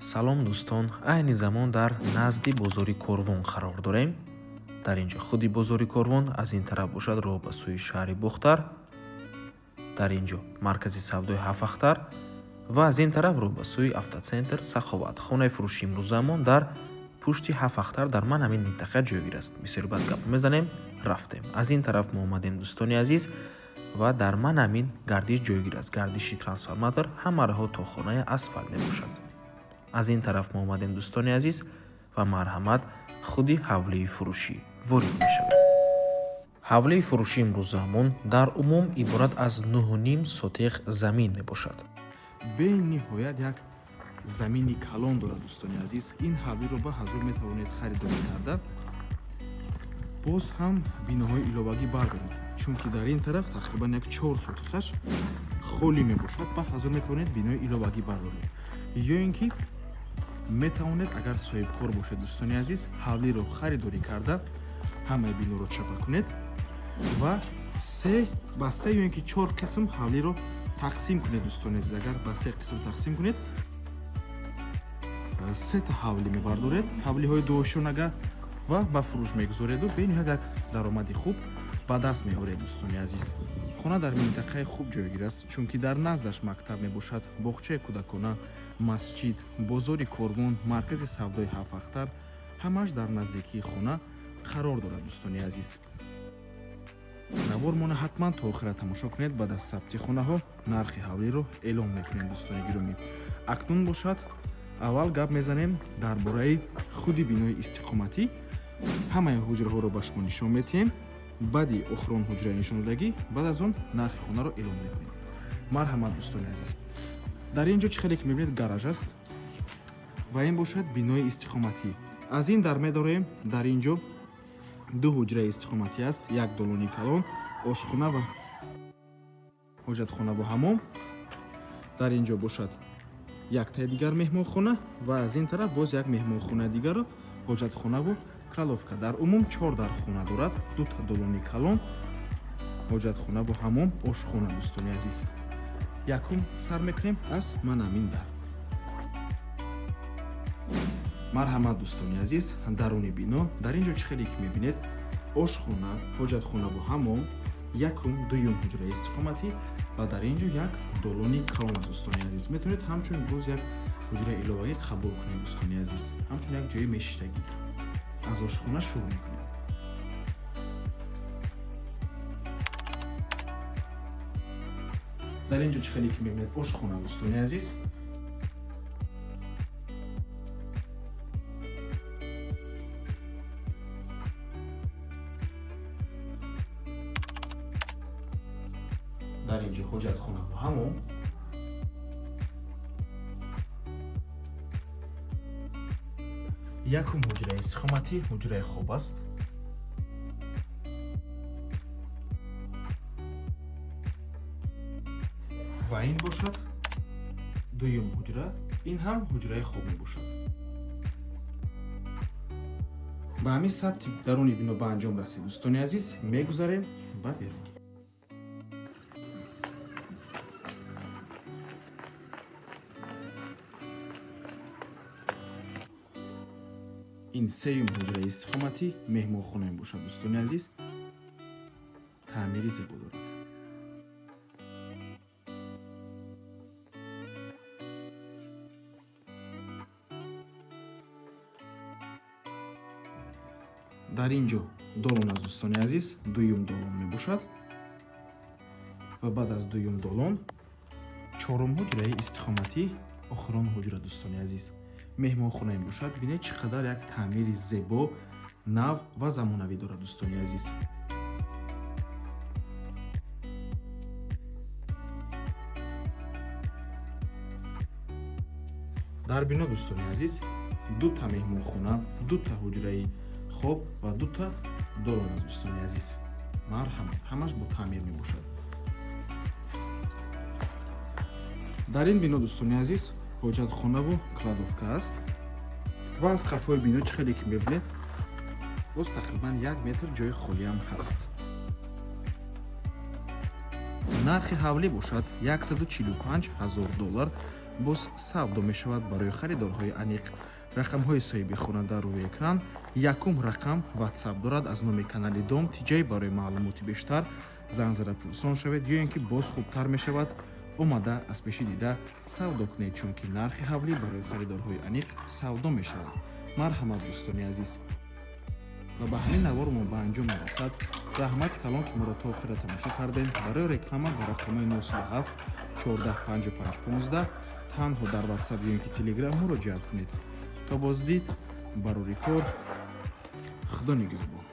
Салом, дӯстон. Айни замон дар назди бозори Корвон қарор дорем. Дар ин ҷо худи бозори Корвон, аз ин тараф бошад роҳ ба сӯи шаҳри Бохтар, дар ин ҷо маркази савдои Ҳафтахтар ва аз ин тараф роҳ ба сӯи автоцентр Саховат. Хонаи фурӯши имрӯзаамон дар пушти Ҳафтахтар дар ман ҳамин минтақа ҷойгир аст. Бисёри баъд гап мезанем, рафтем. Аз ин тараф мо омадем, дӯстони азиз, ва дар ман ҳамин гардиш ҷойгир аст. Гардиши трансформатор ҳама роҳҳо то хонаи асфалт мебошад. Аз ин тараф мо омадем, дӯстони азиз, ва марҳамат, худи ҳавлии фурӯшӣ ворид мешавем. Ҳавлии фурӯши имрӯзаамон дар умум иборат аз 9,5 сотиқ замин мебошад. Бениҳоят як замини калон дорад, дӯстони азиз. Ин ҳавлиро ба ҳазур метавонед харидорӣ карда, боз ҳам биноҳои иловагӣ бардоред, чунки дар ин тараф тақрибан як 4 сотихаш холӣ мебошад. Ба ҳазур метавонед бинои иловагӣ бардоред ё ин ки метавонед, агар соҳибкор бошед, дӯстони азиз, ҳавлиро харидорӣ карда, ҳамаи биноро чапа кунед ва се ба се ё ин ки чор қисм ҳавлиро тақсим кунед. Дӯстони азиз, агар ба се қисм тақсим кунед, сета ҳавлӣ мебардоред, ҳавлиҳои дуошёнага, ва ба фурӯш мегузореду бениҳоят як даромади хуб ба даст меоред. Дӯстони азиз, хона дар минтақаи хуб ҷойгир аст, чунки дар наздаш мактаб мебошад, боғчаи кӯдакона, масҷид, бозори Корвон, маркази савдои Ҳафтахтар ҳамааш дар наздикии хона қарор дорад. Дӯстони азиз, навормона ҳатман то охира тамошо кунед. Баъд аз сабти хонаҳо нархи ҳавлиро эълон мекунем. Дӯстони гиромӣ, акнун бошад аввал гап мезанем дар бораи худи бинои истиқоматӣ. Ҳамаи ҳуҷраҳоро ба шумо нишон медиҳем. Баъди охирон ҳуҷраи нишондодагӣ, баъд аз он нархи хонаро эълон мекунем. Марҳамат, дӯстони азиз, дар ин ҷо чӣ хеле ки мебинед, гараж аст ва ин бошад бинои истиқоматӣ. Аз ин дар медорем, дар ин ҷо ду ҳуҷраи истиқоматӣ аст, як долони калон, ошхона ва ҳоҷатхонаву ҳамом. Дар ин ҷо бошад яктаи дигар меҳмонхона ва аз ин тараф боз як меҳмонхонаи дигару ҳоҷатхонаву кладовка. Дар умум чор дар хона дорад: дута долони калон, ҳоҷатхонаву ҳамом, ошхона. Дӯстони азиз, якум сар мекунем аз манамин дар. Марҳамат, дӯстони азиз, даруни бино. Дар ин ҷо чӣ хеле ки мебинед, ошхона, ҳоҷатхонаву ҳамом, якум, дуюм ҳуҷраи истиқоматӣ ва дар ин ҷо як долони калон аст. Дӯстони азиз, метавонед ҳамчун боз як ҳуҷраи иловагӣ қабул кунед. Дӯстони азиз, ҳамчун як ҷои мешиштагӣ. Аз ошхона шурӯъ мекунем. Дар ин ҷо чӣ хеле ки мебинед, ошхона, дӯстони азиз. Дар ин ҷо ҳоҷатхона бо ҳамом. Якум ҳуҷраи истиқоматӣ ҳуҷраи хоб аст. Ва ин бошад дуюм ҳуҷра, ин ҳам ҳуҷраи хоб мебошад. Ба ҳамин сабти даруни бино ба анҷом расид. Дӯстони азиз, мегузарем ба берун. Ин сеюм ҳуҷраи истиқоматӣ меҳмонхона мебошад. Дӯстони азиз, таъмири зебо дорад. Дар ин ҷо долон аст, дӯстони азиз, дуюм долон мебошад ва баъд аз дуюм долон чорум ҳуҷраи истиқоматӣ, охирон ҳуҷра, дӯстони азиз, меҳмонхона мебошад. Бинед, чӣ қадар як таъмири зебо, нав ва замонавӣ дорад, дӯстони азиз. Дар бино, дӯстони азиз, дута меҳмонхона, дута ҳуҷраи хоб ва дута долон аст. Дӯстони азиз, марҳамат, ҳамаш бо таъмир мебошад. Дар ин бино, дӯстони азиз, ҳоҷатхонаву кладовка аст ва аз қафои бино чӣ хеле ки мебинед, боз тақрибан 1 метр ҷои холиам ҳаст. Нархи ҳавлӣ бошад 145 000 доллар. Боз савдо мешавад барои харидорҳои аниқ. Рақамҳои соҳиби хона дар рӯи экран. Якум рақам Ватсап дорад аз номи канали Дом Тиҷай. Барои маълумоти бештар занг зада пурсон шавед ё ин ки боз хубтар мешавад, омада аз пеши дида савдо кунед, чунки нархи ҳавлӣ барои харидорҳои аниқ савдо мешавад. Марҳамат, дӯстони азиз. Ва ба ҳамин навормон ба анҷом мерасад. Раҳмати калон, ки моро то охира тамошо кардем. Барои реклама ба рақамҳои 97 14 55 15 танҳо дар Ватсап ё ин ки Телеграм муроҷиат кунед. То боздид, барори кор, Худо нигаҳбон.